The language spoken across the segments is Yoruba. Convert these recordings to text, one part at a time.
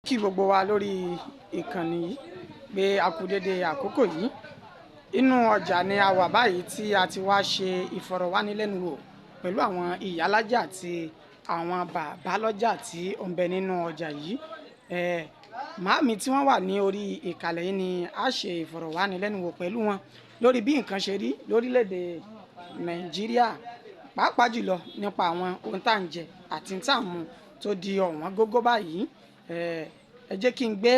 Kí gbogbo wa lórí ìkànnì yìí pé a kú dédé àkókò yìí. Inú ọjà ni a wà báyìí tí a ti wá ṣe ìfọ̀rọ̀wánilẹ́nuwò pẹ̀lú àwọn ìyálájà àti àwọn bàbálọ́jà tí ó ń bẹ nínú ọjà yìí. Màámi tí wọ́n wà ní orí ìkàlẹ̀ yìí ni a ṣe ìfọ̀rọ̀wánilẹ́nuwò pẹ̀lú wọn lórí bí nǹkan ṣe rí lórílẹ̀‐èdè Nàìjíríà, pàápàá jùlọ nípa àwọn ohun tá à ń jẹ àti tá à ń mu tó di ọ̀wọ́n gógó báyìí. Ẹ jẹ́ kí n gbé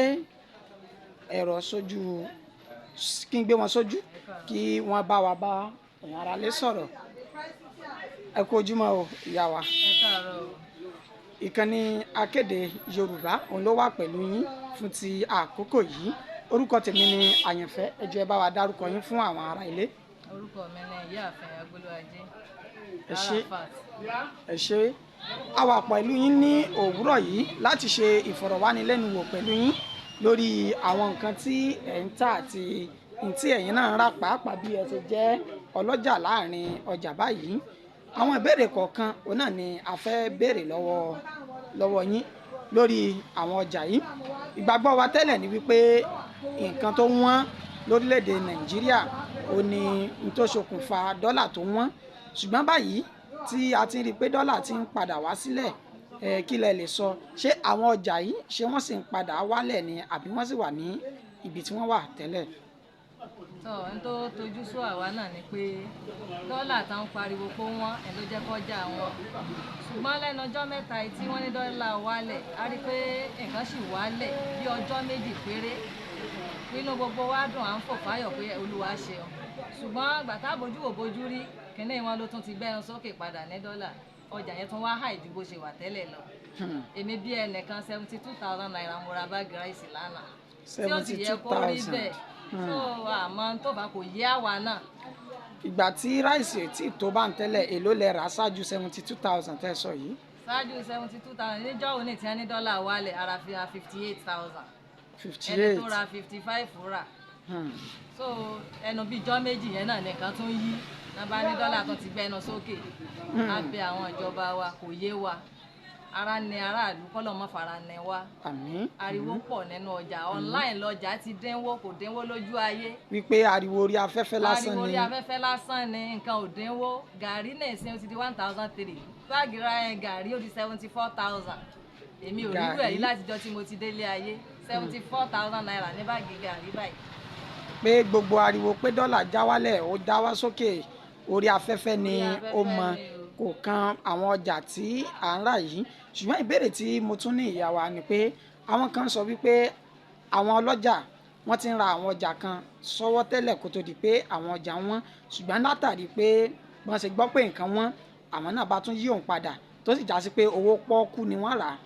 ẹ̀rọ sójú, kí n gbé wọn sójú kí wọ́n bá wa bá ẹ̀yin aráalé sọ̀rọ̀. Ẹ kú ojúmọ́ o, ìyá wa. Ẹ káàárọ̀ o. Ìkànnì Akéde Yorùbá òun ló wà pẹ̀lú yín fún ti àkókò yìí. Orúkọ tèmi ni Àyànfẹ́. Ẹ jọ̀ọ́, ẹ bá wa dárúkọ yín fún àwọn ará ilé. Orúkọ mi ni Ìyáàfin Agbolúajé Ẹ ṣé. Arafat. Ẹ ṣé. A wà pẹ̀lú yín ní òwúrọ̀ yìí láti ṣe ìfọ̀rọ̀wánilẹ́nuwò pẹ̀lú yín lórí àwọn nǹkan tí ẹ̀ ń tà àti tí ẹ̀yin náà ń rà, pàápàá bí ẹ ṣe jẹ́ ọlọ́jà láàrin ọjà báyìí. Àwọn ìbéèrè kọ̀ọ̀kan òun náà ni a fẹ́ béèrè lọ́wọ́ yín lórí àwọn ọjà yìí. Ìgbàgbọ́ wa tẹ́lẹ̀ ni wípé nǹkan tó wọ́n lórílẹ̀‐èdè Nàìjíríà ó ní n tó ṣokùnfà dọ́là tó wọ́n, ṣùgbọ́n báyìí tí a ti ń rí i pé dọ́là ti ń padà wá sílẹ̀, kí lẹ lè sọ? Ṣé àwọn ọjà yìí, ṣé wọ́n sì ń padà wálẹ̀ ni àbí wọ́n sì wà ní ibi tí wọ́n wà tẹ́lẹ̀? Tó ń tó tojú sú àwa náà ni pé dọ́là táwọn pariwo pé wọ́n ẹ̀ ló jẹ́ kọjá wọn, ṣùgbọ́n lẹ́nu ọjọ́ mẹ́ta yìí tí wọ́n ní dọ́là wálẹ̀, a rí i pé nǹkan sì wálẹ̀ bí ọjọ́ méjì péré. Nínú gbogbo wa dùn, à ń fò fáyọ̀ pé Olúwa ṣeun, ṣùgbọ́n gbàtà bójú wò bójú rí kínní wọn ló tún ti gbẹ́nu sókè padà ní dọ́là. Ọjà yẹn tún wá high ju bó ṣe wà tẹ́lẹ̀ lọ. Èmi bí ẹnìkan, ₦72,000 mo ra báàgì ráìsì lánàá, tí ó sì yẹ kó rí bẹ́ẹ̀. So àmọ́ tó bá kò yé àwa náà. Ìgbà tí ráìsì tí tó bá ń tẹ́lẹ̀, èló lẹ rà ṣáájú 72,000 tẹ́ sọ yìí? Ṣáájú 72,000, níjọ́ òní tí wọ́n ní dọ́là wálẹ̀, ara fi ra 58,000. Fifty Ẹni eight. tó ra 55 rà. So ẹnu bíi ijọ́ méjì yẹn náà nìkan tún yí náà bá ní dọ́là tó ti gbẹnu sókè. Á bẹ àwọn ìjọba wa, kò yé wa, ara ni aráàlú, kọ́lọ́ mọ́ fara ní wa. Àmín. Ariwo pọ̀ nínú ọjà. Online lọjà ti dínwó, kò dínwó lójú ayé. Wípé ariwo orí afẹ́fẹ́ lásán Ariwo ni. Orí afẹ́fẹ́ lásán ni, nǹkan ò dínwó. Gàrí náà ṣe ó ti di 1,300. Báàgì ra ẹ gàrí ó di 74,000. Èmi ò rírú ẹ̀ rí Gàrí. látijọ́ tí mo ti délé ayé. ₦74,000 ní báàgì gàrí báyìí. Pé gbogbo ariwo pé dọ́là já wálẹ̀, ó já wá sókè, orí afẹ́fẹ́ ni. Orí afẹ́fẹ́ Ó mọ ni o. kò kan àwọn ọjà tí à ń rà yìí. Ṣùgbọ́n ìbéèrè tí mo tún ní, ìyá wa, ni pé àwọn kan sọ wípé àwọn ọlọ́jà wọ́n ti ń ra àwọn ọjà kan sọ́wọ́ tẹ́lẹ̀ kó tó di pé àwọn ọjà wọn, ṣùgbọ́n látàrí pé wọ́n ṣe gbọ́ pé nǹkan wọn, àwọn náà bá tún yí òun padà, tó sì já sí pé owó pọ́ọ́kú ni wọ́n rà á.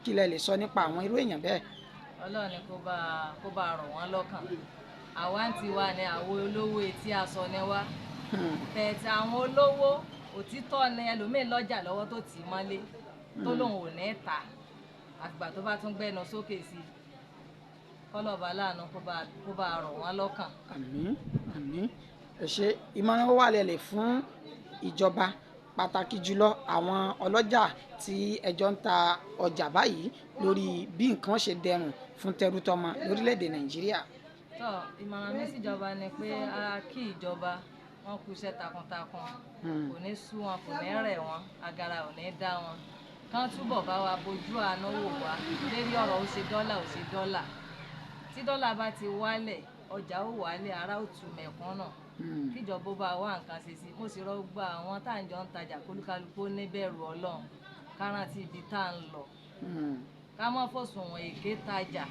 Kí lẹ lè sọ nípa àwọn irú èèyàn bẹ́ẹ̀? Ọlọ́run ni kó bá rọ̀ wọ́n lọ́kàn. Àwa ń tiwa ni àwọn olówó etí aṣọ ni wá. Tẹ̀tẹ̀ àwọn olówó òtítọ́ ni. Ẹlòmíín lọ́jà lọ́wọ́ tó tì í mọ́lé tó lóun ò ní tà àgbà tó bá tún gbẹ́nu sókè sí i. Kọ́lọ́ba láàánú kó bá rọ̀ wọ́n lọ́kàn. Àmín, àmín. Ẹ ṣe. Ìmọ̀ràn wo wà lẹ lè fún ìjọba, pàtàkì jùlọ àwọn ọlọ́jà tí ẹjọ́ ń ta ọjà báyìí, lórí bí nǹkan ṣe dẹrùn fún tẹrútọmọ lórílẹ̀‐èdè Nàìjíríà? Tó, ìmọ̀ràn mi síjọba ni pé a kí ìjọba wọn kú iṣẹ́ takuntakun. Kò ní sú wọn, kò ní rẹ̀ wọ́n, agara ò ní dá wọn. Kán túbọ̀ bá wa bójú àánú wò wá lérí ọ̀rọ̀ ó ṣe dọ́là, ó ṣe dọ́là. Tí dọ́là bá ti wálẹ̀, ọjà ó wálẹ̀, ara ó tu mẹ̀kúnnù. Kíjọba ó bá wá nǹkan ṣe sí. Mo sì rọ gbogbo àwọn tá à ń jọ ń tajà, kólúkálukú ó níbẹ̀rù Ọlọ́run, ká rántí ibi tá à ń lọ, ká má fòsùnwọ̀n èké tajà,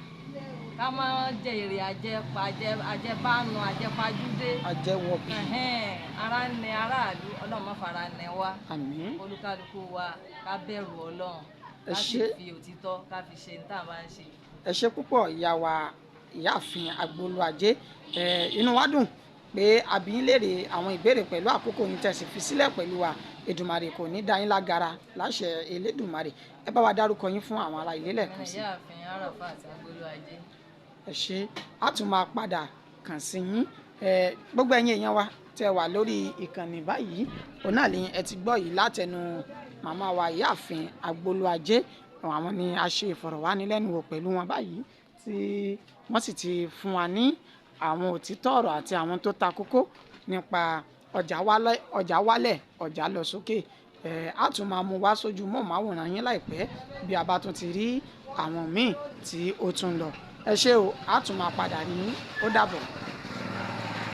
ká má jẹ èrè àjẹbánu, àjẹpajúdé. Ajẹ́wọ̀bì. Ẹ̀hẹ́n, ara ń ní aráàlú, Ọlọ́run má fara ní wa. Àmín. Olúkálukú wa, ká bẹ̀rù Ọlọ́run, Ẹ ká sì ṣé. fi òtítọ́ ká fi ṣe ní tá à bá ń ṣe. Ẹ ṣe púpọ̀, ìyá wa, Ìyáàfin Agbolúajé. Ẹ inú wa dùn pé a bi yín léèrè àwọn ìbéèrè pẹ̀lú àkókò yín tẹ̀sí fi sílẹ̀ pẹ̀lú wa. Èdùmàrè kò ní dá yín lágara, láṣẹ Elédùmarè. Ẹ bá wa dárúkọ yín fún àwọn ará ilé lẹ́ẹ̀kan sí. Ìyáàfin Arafat Agbolúajé. Ẹ ṣé, a tún máa padà kàn sí yín. Ẹ gbogbo ẹ̀yin èèyàn wa tẹ́ wà lórí ìkànnì báyìí, òun náà ni ẹ ti gbọ́ yìí látẹnu màmá wa, Ìyáàfin Agbolúajé. Àwọn ni a ṣe ìfọ̀rọ̀wánilẹ́nuwò pẹ̀lú wọn báyìí tí wọ́n sì ti fún wa ní àwọn òtítọ́ ọ̀rọ̀ àti àwọn tó ta kókó nípa ọjà wálẹ̀, ọjà wálẹ̀, ọjà lọ sókè. Á tún máa mú wá sójú mọ́ọ̀máwòrán yín láìpẹ́ bí a bá tún ti rí àwọn míì tí ó tún lọ. Ẹ ṣé o, á tún máa padà rí yín. Ó dàbọ̀.